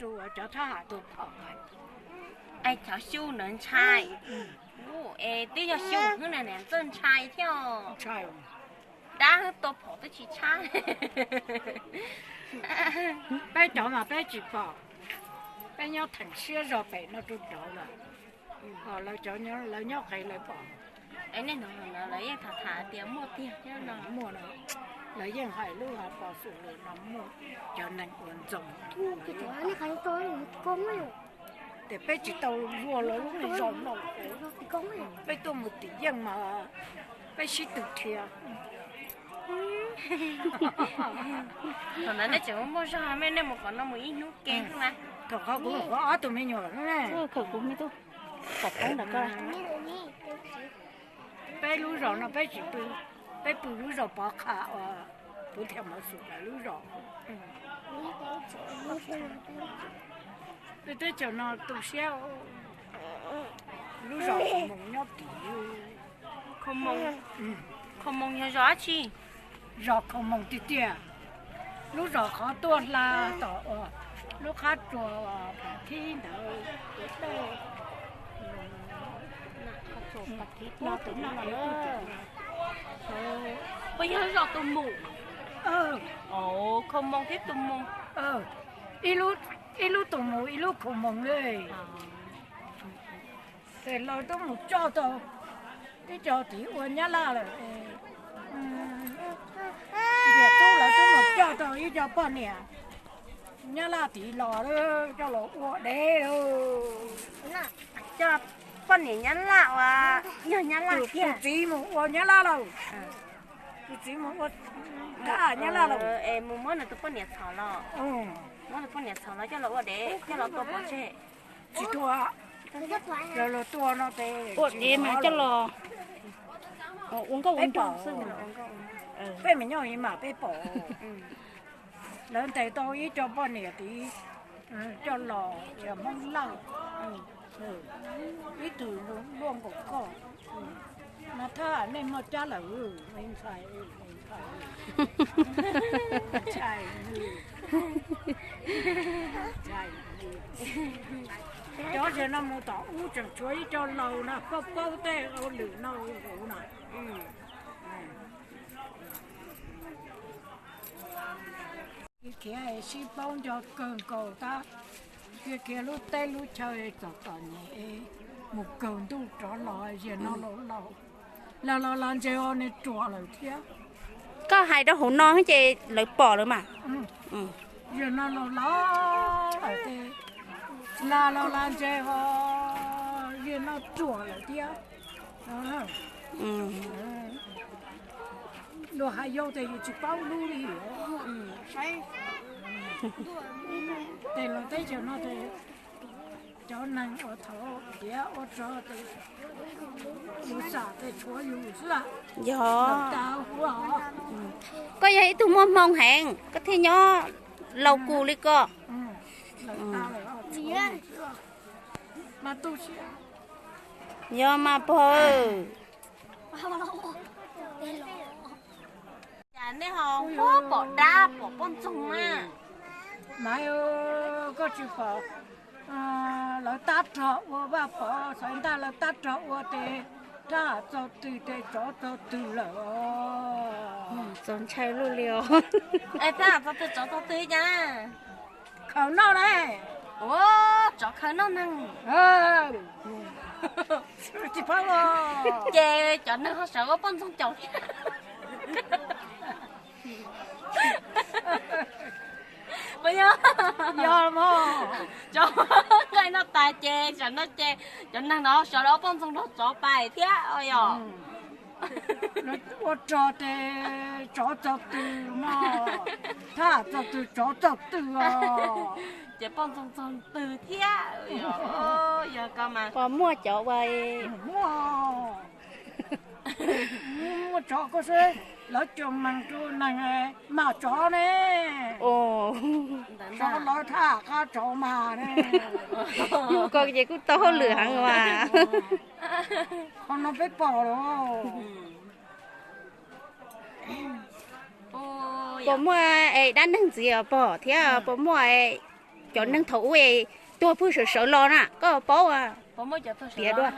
Rau cov thab ham tua phom. Es cov xyu ntawd ntshai. Es twb yog xyu xwb na, niam txawj ntshai thiab. Dab tua phom twb tsis tshab. Peb cov mas peb tsis pom, peb nyob theem siab zog pem no rau nraud lawm. Ho lawv cov, lawv nyob qhev lawv pom. Es nej hnov lawv yeej tham tham tias muaj tiag thiab no. Muaj, lawv yeej hais lub hais pos xum lus no muaj cov neeg ua ntxoog. Tias peb tsis tau luag lawv lub neej zog no, peb tuaj mus tim yeej mas peb sib tw dhia. Thaum ntawd nej tseem muaj zog, nej mus qhov no mus ib hnub ke xwb mas. Thaum qhov kuv qhov ob tug me nyuam, thaum kuv me tub, peb lub zos no peb tsis pw, peb pw lub zos Pov Qha uas puv thiab mov xum lawv lub zos. Peb teb chaws no tu siab. Lub zos Khaus Moos nyob tim, Khaus Moos yog zos dab tsi? Zos Khaus Moos tiag tiag. Lub zos qhov tuaj hla tom lub qab tsua Pham Thib ntawd. Puas yog zos Tus Mus? Khaus Moos thiab Tus Mus. Ib lub Tus Mus ib lub Khaus Moos li. Ces lawv twb mus coj tau ib co tid ua Nyab Laj lawm. Ntiam tub lawv twb mus coj tau ib co poj niam Nyab Laj tid los coj los ua dev. Coj poj niam Nyab Laj ua, yog Nyab Laj tiag. Tus txiv mus ua Nyab Laj lawm. Tus txiv mus ua Nyab Laj lawm. Es mus muab nws tus poj niam txhom los, muab tus poj niam txhom los coj los ua dev, coj los tua pov tseg. Tsis tua, lawv los tua no ces ua dev mas coj los ua nkauj ua nraug xwb. Peb me nyuam mas peb pom. Lawv ntes tau ib co poj niam tid coj los yog Hmoob Lauj, ib tug luaj nkaus koj. No thab nej muaj cab lawm, me ntxhais, me ntxhais, ntxhais, ntxhais. Cov zaum no mus tom ub tseem tshuav ib co laus no paub paub tej ua lwm no ua no. Khiav khiav sib paub nco kawg nkaus tab, khiav khiav lub teb lub chaw txom txom nyem, mus kawg ntuj rov los, ziag no los laus, los los los ntseg os, nws ruam lawm thiab. Koj hais rau hauv no ces lawv pom lawm mas. Ziag no los laus lawm ces, los los los ntseg os, ziag no ruam lawm thiab. Luag hais yau ces yus tsis paub hlub li. Ces los teb chaws no ces cov neeg uas thaum tiav ua rog ces yus xam ces tshuav yus xwb. Yog. Koj yog ib tug muaj hmoo heev, koj thiaj nyob laus kus li koj. Yog mas pog. Cas nej ho pom dab pom poj ntxoog na? Maiv, koj tsis pom lawv tab rog ua Vaj Pov, xaiv ntaj lawv tab rog ua ces rab ham txog twg ces tsov txog twg lawm. Txaus ntshai luaj li os. Es rab ham txog twg tsov txog twg cas? Khaws noj ne. Ua, tsov khaws noj neeg. Tsis paub. Ces cov neeg ho sawv ua poj ntxoog caum thiab. Puas yog? Yog mas. Tsov nqaij noj tas ces tsov no ces cov neeg no sawv los ua poj ntxoog nrog tsov pais thiab os yog. Ua rog ces tsov txog twg mas, thab ham txog twg tsov txog twg os. Ces poj ntxoog txog twg thiab. Yog koj mas. Puas muaj cov ua? Muaj, muaj tsov koj seb, lawv cog mees rau neeg mas tsov ne. Tsov lawv thab ham qab tsov mas ne. Yog koj ces kuj tau hauj lwm heev as. Qhov no peb pom los. Puas muaj es dab neeg ntxiv os pog thiab puas muaj es Cov neeg thaum ub tuag pwg sawv sawv los na, koj paub? Piav dua.